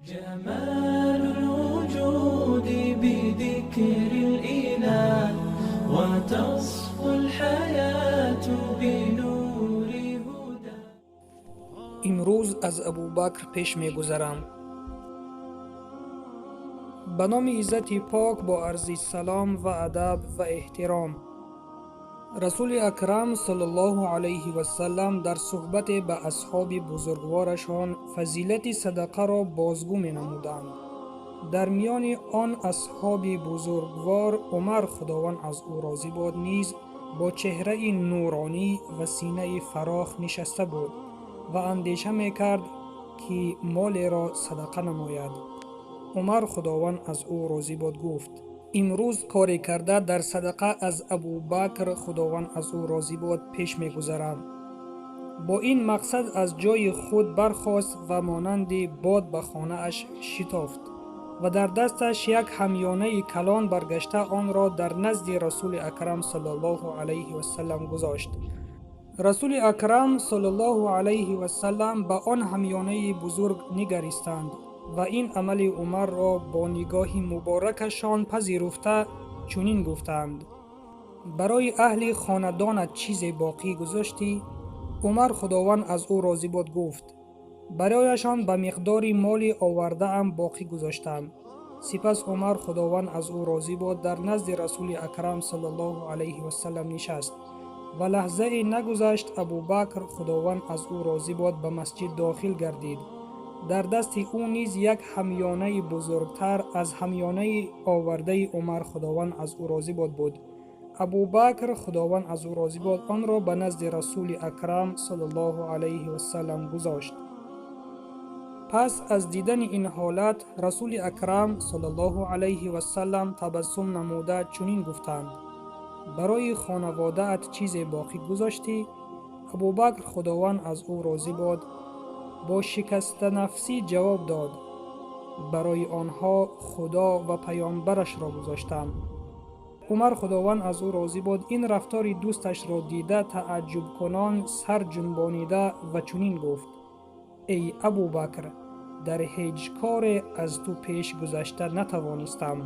جمال الوجود بذكر الإله وتصفو الحياة بنور هدى. Имрӯз аз Абубакр пеш мегузарам. Ба номи Иззати Пок, бо арзи салом ва адаб ва эҳтиром. Расули Акрам саллаллоҳу алайҳи васалам дар суҳбате ба асҳоби бузургворашон фазилати садақаро бозгӯ менамуданд. Дар миёни он асҳоби бузургвор Умар, Худованд аз ӯ розӣ бод, низ бо чеҳраи нуронӣ ва синаи фарох нишаста буд ва андеша мекард, ки молеро садақа намояд. Умар, Худованд аз ӯ розӣ бод, гуфт: «Имрӯз коре карда дар садақа аз Абубакр, Худованд аз ӯ розӣ бод, пеш мегузарам». Бо ин мақсад аз ҷои худ бархост ва монанди бод ба хонааш шитофт ва дар дасташ як ҳамёнаи калон баргашта онро дар назди Расули Акрам саллаллоҳу алайҳи васалам гузошт. Расули Акрам саллаллоҳу алайҳи васалам ба он ҳамёнаи бузург нигаристанд ва ин амали Умарро бо нигоҳи муборакашон пазируфта, чунин гуфтанд: «Барои аҳли хонадонат чизе боқӣ гузоштӣ?» Умар, Худованд аз ӯ розӣ бод, гуфт: «Барояшон ба миқдори моли овардаам боқӣ гузоштам». Сипас Умар, Худованд аз ӯ розӣ бод, дар назди Расули Акрам саллаллоҳу алайҳи васалам нишаст ва лаҳзае нагузашт, Абубакр, Худованд аз ӯ розӣ бод, ба масҷид дохил гардид. Дар дасти ӯ низ як ҳамёнаи бузургтар аз ҳамёнаи овардаи Умар, Худованд аз ӯ розӣ бод, буд. Абубакр, Худованд аз ӯ розӣ бод, онро ба назди Расули Акрам саллаллоҳу алайҳи васалам гузошт. Пас аз дидани ин ҳолат Расули Акрам саллаллоҳу алайҳи васалам табассум намуда чунин гуфтанд: «Барои хонаводаат чизе боқӣ гузоштӣ?» Абубакр, Худованд аз ӯ розӣ бод, бо шикастанафсӣ ҷавоб дод: «Барои онҳо Худо ва паёмбарашро гузоштам». Умар, Худованд аз ӯ розӣ бод, ин рафтори дӯсташро дида, тааҷҷубкунон сар ҷунбонида ва чунин гуфт: «Эй Абубакр, дар ҳеҷ коре аз ту пеш гузашта натавонистам».